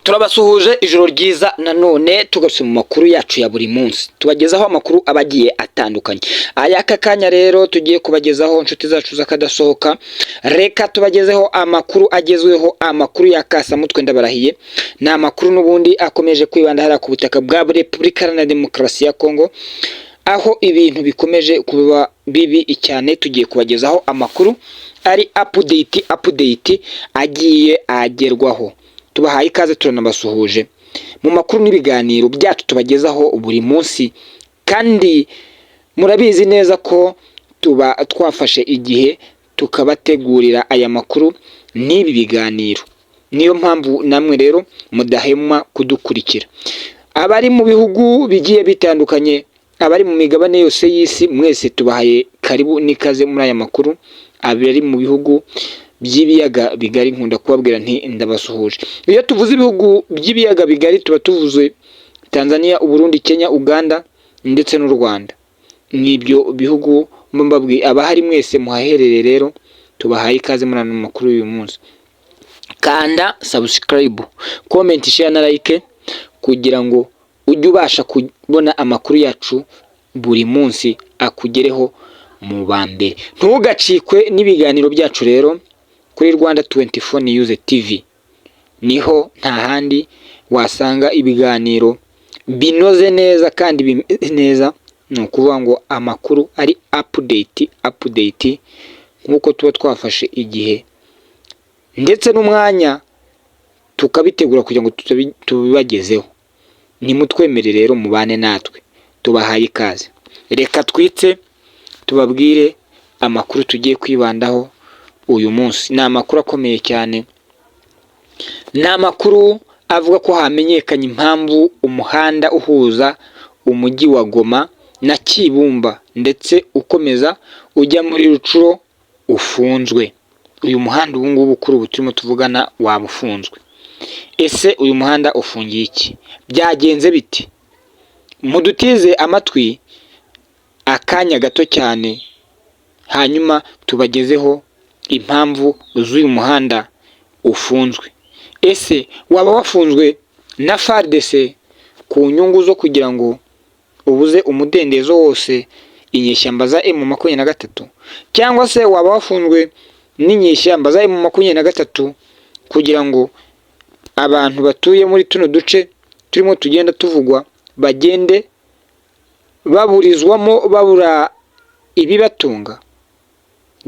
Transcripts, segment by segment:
Turabasuhuje, ijoro ryiza. Nanone tugarutse mu makuru yacu ya buri munsi, tubagezaho amakuru aba agiye atandukanye. Aya aka kanya rero tugiye kubagezaho, inshuti zacu z'akadasohoka, reka tubagezeho amakuru agezweho, amakuru ya kasamutwe. Ndabarahiye, ni amakuru n'ubundi akomeje kwibanda hariya ku butaka bwa Repubulika Iharanira Demokarasi ya Kongo, aho ibintu bikomeje kuba bibi cyane. Tugiye kubagezaho amakuru ari update, update agiye agerwaho. Tubahaye ikaze, turanabasuhuje mu makuru n'ibiganiro byacu tubagezaho buri munsi, kandi murabizi neza ko tuba twafashe igihe tukabategurira aya makuru n'ibi biganiro. Niyo mpamvu namwe rero mudahema kudukurikira. Abari mu bihugu bigiye bitandukanye, abari mu migabane yose y'isi, mwese tubahaye karibu n'ikaze muri aya makuru. Abari mu bihugu by'ibiyaga bigari, nkunda kubabwira nti ndabasuhuje. Iyo tuvuze ibihugu by'ibiyaga bigari, tuba tuvuze Tanzania, Uburundi, Kenya, Uganda ndetse n'u Rwanda. N'ibyo bihugu mbabwiye, abahari mwese muhaherereye rero, tubahaye ikaze muri ano makuru y'uyu munsi. Kanda subscribe, comment, share na like kugira ngo ujye ubasha kubona amakuru yacu buri munsi, akugereho mu ba mbere. Ntugacikwe n'ibiganiro byacu rero kuri Rwanda 24 News TV. Niho nta handi wasanga ibiganiro binoze neza kandi bimeze neza. Ni ukuvuga ngo amakuru ari update, update, nk'uko tuba twafashe igihe ndetse n'umwanya tukabitegura kugira ngo tubibagezeho. Nimutwemere rero mubane natwe, tubahaye ikaze. Reka twitse tubabwire amakuru tugiye kwibandaho uyu munsi. Ni amakuru akomeye cyane, ni amakuru avuga ko hamenyekanye impamvu umuhanda uhuza umujyi wa Goma na Kibumba ndetse ukomeza ujya muri Rutshuru ufunzwe. Uyu muhanda ubu ngubu kuri ubu turimo tuvugana waba ufunzwe. Ese uyu muhanda ufungiye iki? Byagenze bite? Mudutize amatwi akanya gato cyane, hanyuma tubagezeho impamvu z'uyu muhanda ufunzwe. Ese waba wafunzwe na FARDC ku nyungu zo kugira ngo ubuze umudendezo wose inyeshyamba za M23, cyangwa se waba wafunzwe n'inyeshyamba za M23 kugira ngo abantu batuye muri tuno duce turimo tugenda tuvugwa bagende baburizwamo, babura ibibatunga?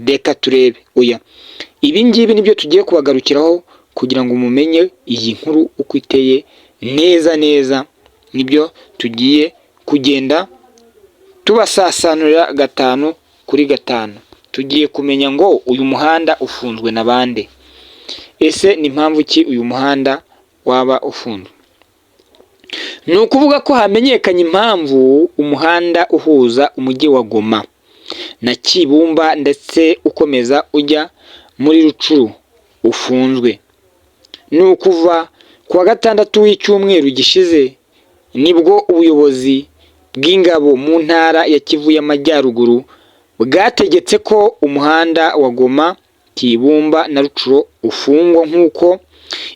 Reka turebe. Oya, ibi ngibi nibyo tugiye kubagarukiraho kugira ngo mumenye iyi nkuru uko iteye neza neza. Nibyo tugiye kugenda tubasasanurira gatanu kuri gatanu. Tugiye kumenya ngo uyu muhanda ufunzwe na bande? Ese ni mpamvu ki uyu muhanda waba ufunzwe? Ni ukuvuga ko hamenyekanye impamvu umuhanda uhuza umujyi wa Goma na Kibumba ndetse ukomeza ujya muri Rutshuru ufunzwe. Ni ukuva ku wa gatandatu w'icyumweru gishize, nibwo ubuyobozi bw'ingabo mu ntara ya Kivu y'Amajyaruguru bwategetse ko umuhanda wa Goma, Kibumba na Rutshuru ufungwa, nk'uko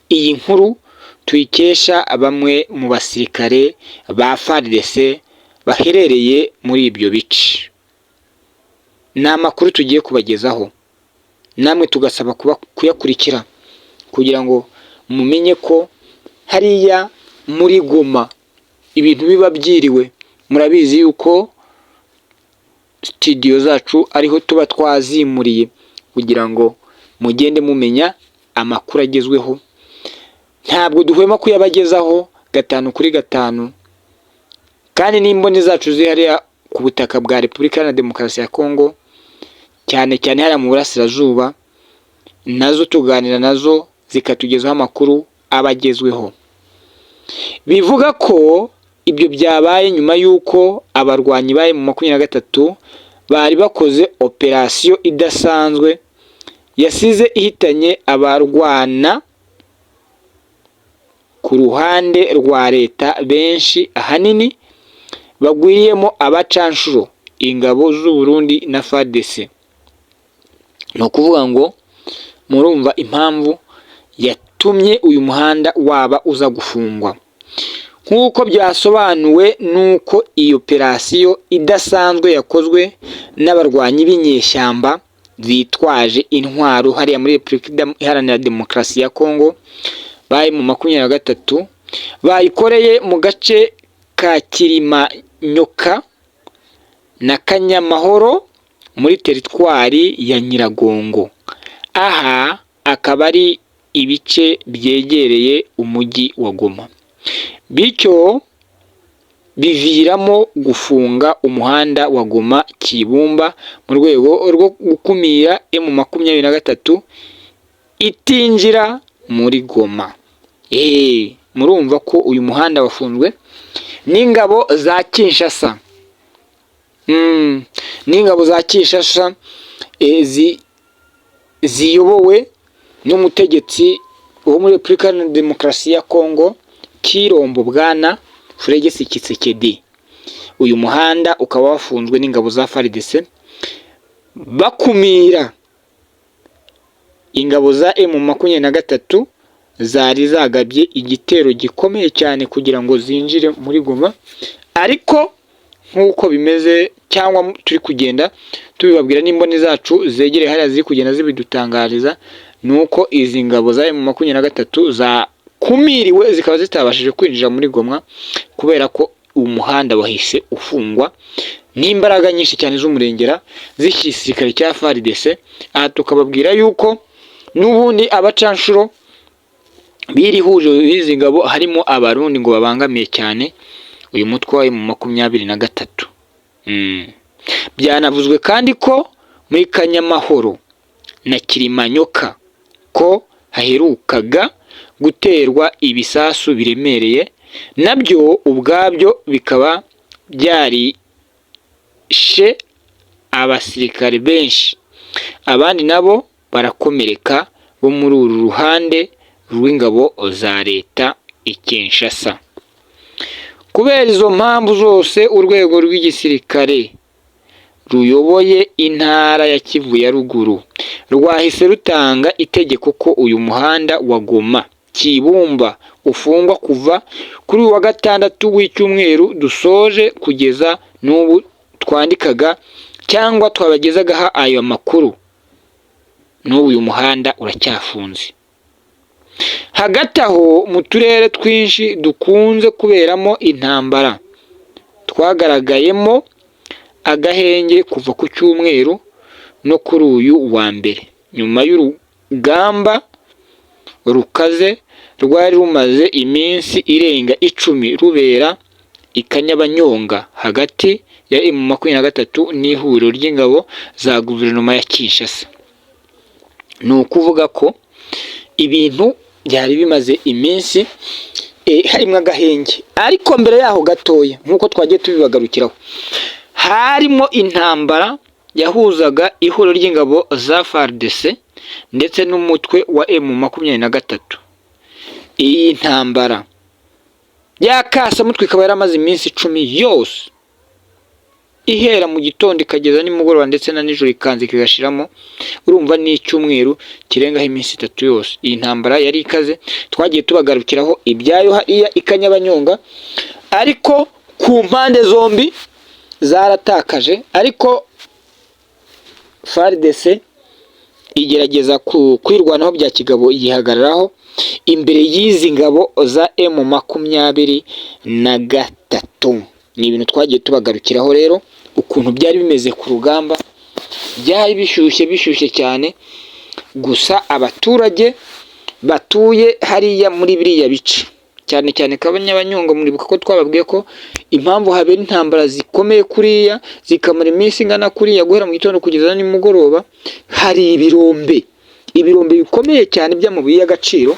iyi nkuru tuyikesha bamwe mu basirikare ba FARDC baherereye muri ibyo bice. Ni amakuru tugiye kubagezaho, namwe tugasaba kuba kuyakurikira kugira ngo mumenye ko hariya muri Goma ibintu biba byiriwe. Murabizi yuko sitidiyo zacu ariho tuba twazimuriye kugira ngo mugende mumenya amakuru agezweho. Ntabwo duhwema kuyabagezaho gatanu kuri gatanu, kandi n'imboni zacu ziri hariya ku butaka bwa Repubulika Iharanira Demokarasi ya Kongo, cyane cyane hariya mu burasirazuba, nazo tuganira nazo zikatugezaho amakuru aba agezweho. Bivuga ko ibyo byabaye nyuma y'uko abarwanyi ba M23 bari bakoze operasiyo idasanzwe yasize ihitanye abarwana ku ruhande rwa leta benshi, ahanini bagwiriyemo abacanshuro, ingabo z'u Burundi na FARDC. Ni ukuvuga ngo murumva impamvu Yatumye uyu muhanda waba uza gufungwa nk'uko byasobanuwe n'uko iyi operasiyo idasanzwe yakozwe n'abarwanyi b'inyeshyamba bitwaje intwaro hariya muri Repubulika Iharanira Demokarasi ya Kongo bari mu 23, bayikoreye mu gace ka Kirimanyoka na Kanyamahoro muri teritwari ya Nyiragongo. Aha akaba ari ibice byegereye umujyi wa Goma, bityo biviramo gufunga umuhanda wa Goma Kibumba mu rwego rwo gukumira M23 itinjira muri Goma. Murumva ko uyu muhanda wafunzwe n'ingabo za Kinshasa, n'ingabo za Kinshasa ziyobowe n'umutegetsi wo muri Repubulika Iharanira Demokarasi ya Kongo, Tshilombo, Bwana Felix Tshisekedi. Uyu muhanda ukaba wafunzwe n'ingabo za FARDC bakumira ingabo za M23 zari zagabye igitero gikomeye cyane kugira ngo zinjire muri Goma. Ariko nk'uko bimeze cyangwa turi kugenda tubibabwira n'imboni zacu zegereye hariya ziri kugenda zibidutangariza, ni uko izi ngabo za M23 zakumiriwe, zikaba zitabashije kwinjira muri Goma kubera ko umuhanda wahise ufungwa n'imbaraga nyinshi cyane z'umurengera z'igisirikare cya FARDC. Aha tukababwira yuko n'ubundi abacanshuro b'iri huriro b'izi ngabo harimo Abarundi ngo babangamiye cyane uyu mutwe wa M23. Byanavuzwe kandi ko muri Kanyamahoro na Kirimanyoka ko haherukaga guterwa ibisasu biremereye, nabyo ubwabyo bikaba byarishe abasirikare benshi, abandi nabo barakomereka bo muri uru ruhande rw'ingabo za leta i Kinshasa. Kubera izo mpamvu zose, urwego rw'igisirikare ruyoboye intara ya Kivu ya Ruguru rwahise rutanga itegeko ko uyu muhanda wa Goma Kibumba ufungwa kuva kuri uyu wa gatandatu w'icyumweru dusoje kugeza n'ubu twandikaga cyangwa twabagezagaho ayo makuru. N'ubu uyu muhanda uracyafunze. Hagati aho, mu turere twinshi dukunze kuberamo intambara twagaragayemo agahenge kuva ku cyumweru no kuri uyu wa mbere, nyuma y'urugamba rukaze rwari rumaze iminsi irenga 10 rubera i Kanyabanyonga hagati ya M23 n'ihuriro ry'ingabo za guverinoma ya Kinshasa. Ni ukuvuga ko ibintu byari bimaze iminsi harimo agahenge, ariko mbere yaho gatoya, nk'uko twagiye tubibagarukiraho, harimo intambara yahuzaga ihuriro ry'ingabo za FARDC ndetse n'umutwe wa M23. Iyi ntambara y'akasamutwe ikaba yaramaze iminsi 10 yose, ihera mu gitondo ikageza nimugoroba ndetse na nijoro ikanza ikagashiramo. Urumva ni icyumweru kirengaho iminsi 3 yose. Iyi ntambara yari ikaze, twagiye tubagarukiraho ibyayo hariya i Kanyabanyonga, ariko ku mpande zombi zaratakaje, ariko FARDC igerageza kwirwanaho bya kigabo, yihagararaho imbere y'izi ngabo za M23. Ni ibintu twagiye tubagarukiraho rero ukuntu byari bimeze ku rugamba. Byari bishyushye, bishyushye cyane. Gusa abaturage batuye hariya muri biriya bice, cyane cyane Kanyabanyonga, muribuka ko twababwiye ko impamvu habera intambara zikomeye kuriya, zikamara iminsi ingana kuriya guhera mu gitondo kugeza nimugoroba, hari ibirombe bikomeye cyane by'amabuye y'agaciro.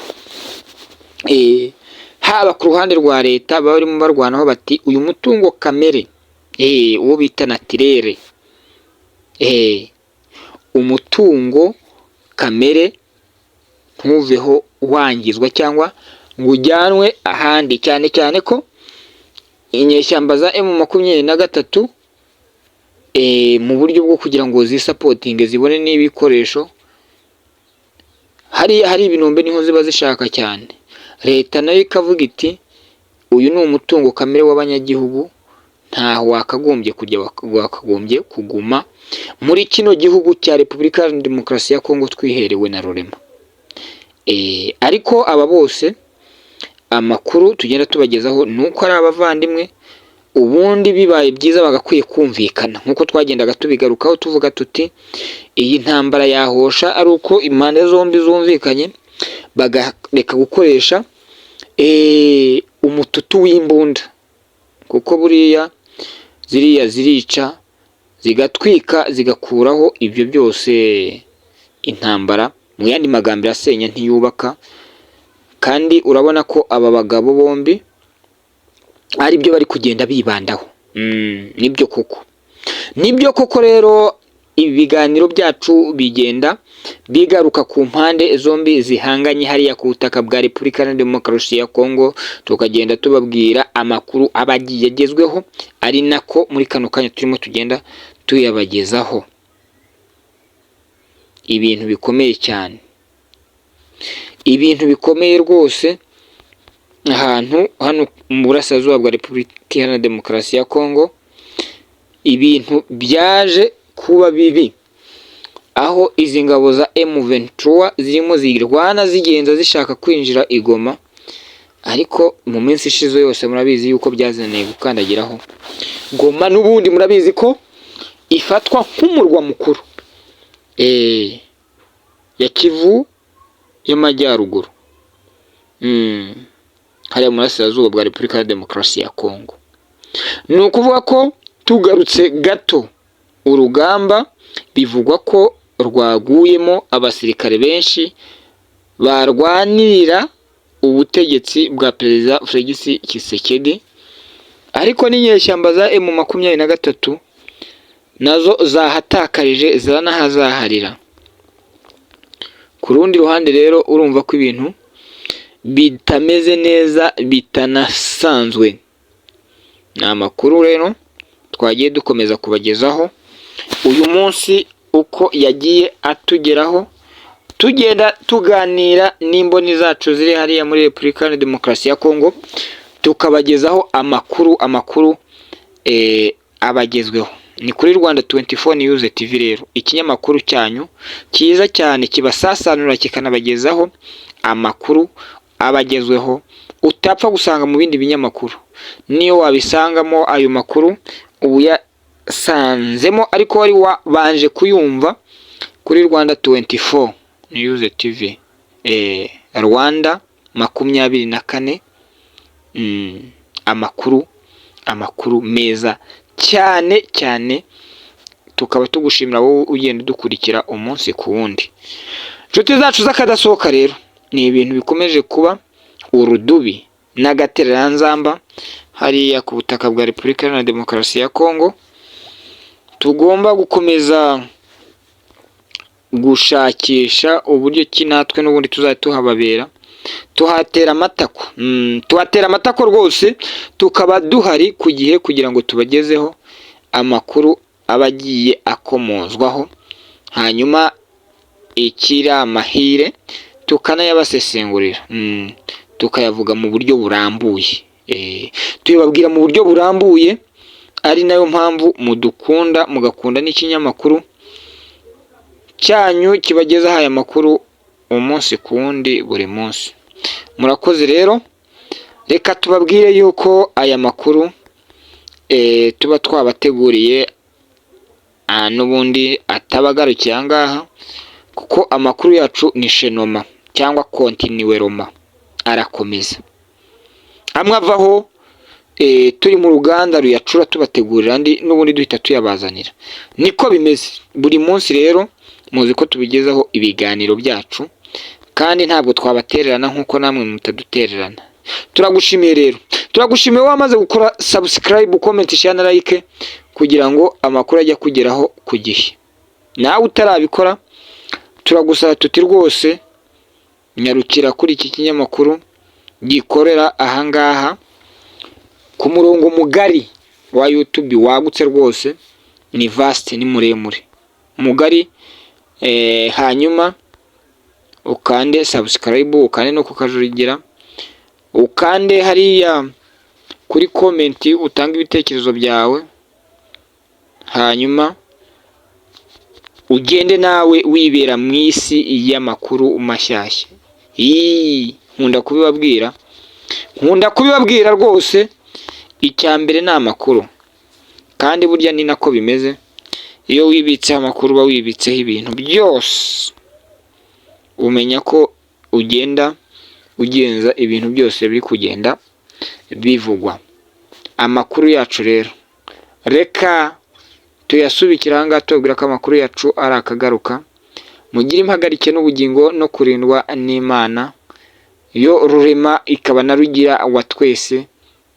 Haba ku ruhande rwa leta barimo barwanaho bati uyu mutungo kamere, uwo bita naturel, umutungo kamere ntuveho wangizwa cyangwa ngo ujyanwe ahandi, cyane cyane ko inyeshyamba za M23 mu buryo bwo kugira ngo zisupportinge, zibone n'ibikoresho, Hariya hari ibinombe niho ziba zishaka cyane. Leta nayo ikavuga iti: "Uyu ni umutungo kamere w'abanyagihugu, ntaho wakagombye kujya, wakagombye kuguma muri kino gihugu cya Repubulika Iharanira Demokarasi ya Kongo twiherewe na Rurema." Ariko aba bose amakuru tugenda tubagezaho ni uko ari abavandimwe. Ubundi bibaye byiza bagakwiye kumvikana, nk'uko twagendaga tubigarukaho tuvuga tuti iyi ntambara yahosha ari uko impande zombi zumvikanye, bagareka gukoresha umututu w'imbunda, kuko buriya ziriya zirica, zigatwika, zigakuraho ibyo byose. Intambara mu yandi magambo irasenya, ntiyubaka. Kandi urabona ko aba bagabo bombi ari byo bari kugenda bibandaho. Nibyo koko, nibyo koko. Rero ibi biganiro byacu bigenda bigaruka ku mpande zombi zihanganye hariya ku butaka bwa Repubulika Iharanira Demokarasi ya Kongo, tukagenda tubabwira amakuru aba agiye agezweho, ari nako muri kano kanya turimo tugenda tuyabagezaho. Ibintu bikomeye cyane, ibintu bikomeye rwose ahantu hano mu burasirazuba bwa Repubulika Iharanira Demokarasi ya Kongo. Ibintu byaje kuba bibi aho izi ngabo za M23 zirimo zirwana, zigenza zishaka kwinjira i Goma, ariko mu minsi ishize yose murabizi yuko byazananiye gukandagiraho Goma. N'ubundi murabizi ko ifatwa nk'umurwa mukuru ya Kivu y'Amajyaruguru, hariya mu burasirazuba bwa Repubulika ya Demokarasi ya Kongo. Ni ukuvuga ko tugarutse gato, urugamba bivugwa ko rwaguyemo abasirikare benshi barwanirira ubutegetsi bwa Perezida Felix Tshisekedi, ariko n'inyeshyamba za M23 nazo zahatakarije, ziranahazaharira. Ku rundi ruhande rero urumva ko ibintu bitameze neza, bitanasanzwe. Ni amakuru rero twagiye dukomeza kubagezaho uyu munsi uko yagiye atugeraho, tugenda tuganira n'imboni zacu ziri hariya muri Repubulika Iharanira Demokarasi ya Kongo, tukabagezaho amakuru abagezweho. Ni kuri Rwanda 24 News TV rero, ikinyamakuru cyanyu cyiza cyane kibasasanura, kikanabagezaho amakuru abagezweho utapfa gusanga mu bindi binyamakuru. Niyo wabisangamo ayo makuru ubu yasanzemo, ariko wari wabanje kuyumva kuri Rwanda 24 News TV, Rwanda 24. Amakuru meza cyane cyane. Tukaba tugushimira wowe ugenda udukurikira umunsi ku wundi. Inshuti zacu z'akadasohoka rero, ni ibintu bikomeje kuba urudubi n'agatereranzamba hariya ku butaka bwa Repubulika Iharanira Demokarasi ya Kongo. Tugomba gukomeza gushakisha uburyo ki natwe n'ubundi tuzajya tuhababera, tuhatera amatako, tuhatera amatako rwose, tukaba duhari ku gihe kugira ngo tubagezeho amakuru aba agiye akomozwaho, hanyuma ikiri amahire tukanayabasesengurira, tukayavuga mu buryo burambuye, tubibabwira mu buryo burambuye, ari nayo mpamvu mudukunda, mugakunda n'ikinyamakuru cyanyu kibagezaho aya makuru umunsi ku wundi, buri munsi. Murakoze rero. Reka tubabwire yuko aya makuru tuba twabateguriye n'ubundi ataba agarukiye aha ngaha, kuko amakuru yacu ni shenoma cyangwa continuellement, arakomeza. Amwe avaho turi mu ruganda ruyacura, tubategurira andi, n'ubundi duhita tuyabazanira. Niko bimeze buri munsi. Rero muzi ko tubigezaho ibiganiro byacu, kandi ntabwo twabatererana nk'uko namwe mutadutererana. Turagushimiye rero, turagushimiye wamaze gukora subscribe, comment, share na like, kugira ngo amakuru ajye akugeraho ku gihe. Nawe utarabikora, turagusaba tuti rwose nyarukira kuri iki kinyamakuru gikorera ahangaha ku murongo mugari wa YouTube wagutse rwose, ni vaste, ni muremure, mugari, hanyuma Ukande subscribe, ukande no kukajurigira, ukande hariya kuri comment, utange ibitekerezo byawe, hanyuma ugende nawe wibera mu isi y'amakuru mashyashya. Ii, nkunda kubibabwira, nkunda kubibabwira rwose. Icya mbere ni amakuru, kandi burya ni nako bimeze. Iyo wibitseho amakuru, uba wibitseho ibintu byose. Umenya ko ugenda ugenza ibintu byose biri kugenda bivugwa. Amakuru yacu rero reka tuyasubikire aha ngaha, tubabwira ko amakuru yacu ari akagaruka. Mugire impagarike n'ubugingo no kurindwa n'Imana yo Rurema, ikaba na Rugira wa twese.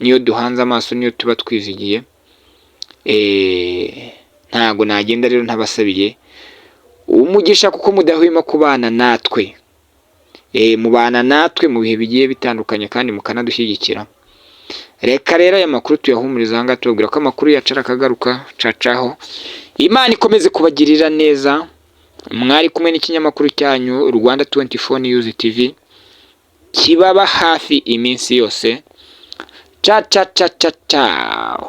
Niyo duhanze amaso, niyo tuba twizigiye. Ntago nagenda rero ntabasabiye umugisha, kuko mudahwema kubana natwe. Mubana natwe mu bihe bigiye bitandukanye kandi mukanadushyigikira. Reka rero aya makuru tuyahumuriza aha ngaha, tubabwira ko amakuru yacu ari akagaruka. Cacaho, Imana ikomeze kubagirira neza. Mwari kumwe n'ikinyamakuru cyanyu Rwanda 24 News TV, kibaba hafi iminsi yose. Ca ca ca ca, ciao.